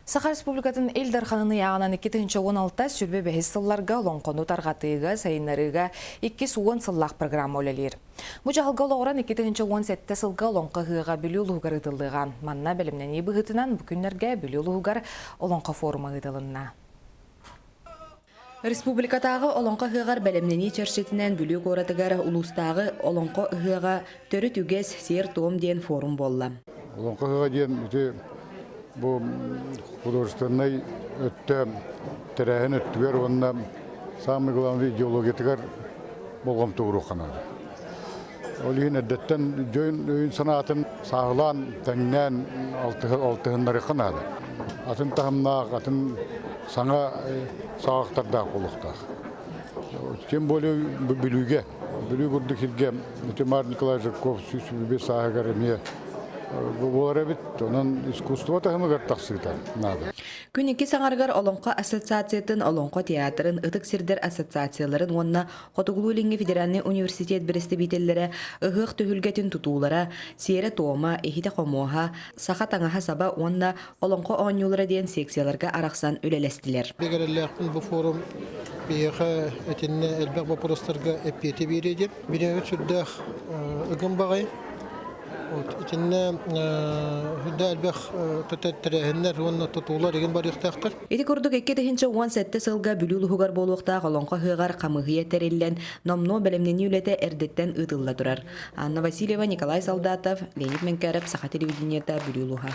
Саха Республикатын Ил Дарханын ыйааҕынан 2016 25 сылларга олоҥхону тарҕатыыга, сайыннарыыга 210 сыллаах программа үлэлиир. Бу дьаһалга олоҕуран 2017 сылга Олоҥхо ыһыаҕа Бүлүү улууһугар ыытыллыаҕа. Манна бэлэмнэнии быһыытынан бу күннэргэ Бүлүү улууһугар Олоҥхо форума ыытылынна. Республикатааҕы Олоҥхо ыһыаҕар бэлэмнэнии чэрчитинэн Бүлүү куоратыгар улуустааҕы Олоҥхо ыһыаҕа төрүт үгэс, сиэр-туом диэн форум буолла. Олоҥхо ыһыаҕа диэн ити бу художественнай өттө тэрээһин өттүгэр уонна самый главный идеологиятыгар болҕомто ууруохха наада. Ол иһин эрдэттэн дьон өйүн-санаатын сааһылаан, тэҥнээн алтыһыннарыахха наада. Атын таһымнаах, атын саҥа саҕахтардаах буолуохтаах. Тем более Бүлүүгэ, Бүлүү курдук сиргэ Тимар Николаевич Жирков 125 сааһыгар эмиэ буолар эбит. Онон искусство таһымыгар тахсыыта наада. Күн иккис аҥарыгар Олоҥхо ассоциациятын, Олоҥхо театрын, Ытык сирдэр ассоциацияларын уонна Хотугулуу-Илиҥҥи федеральнай университет бэрэстэбиитэллэрэ ыһыах түһүлгэтин тутуулара, сиэрэ-туома, иһитэ-хомуоһа, саха таҥаһа-саба уонна Олоҥхо оонньуулара диэн секцияларга арахсан үлэлэстилэр. Бигэрэллээхпин бу форум биһиэхэ итиннэ элбэх боппуруостарга эппиэти биэриэ диэн. Бириэмэбит сүрдээх ыгым баҕайы. Итиннэ сүрдээх элбэх тэрээһиннэр уонна тутуулар игин барыахтаахтар. Ити курдук 2017 сылга Бүлүү улууһугар буолуохтаах Олоҥхо ыһыаҕар хамыыһыйа тэриллэн, номнуо бэлэмнэнии үлэтэ эрдэттэн ыытылла турар. Анна Васильева, Николай Солдатов, Леонид Менкяров, Саха телевидениета, Бүлүү улууһа.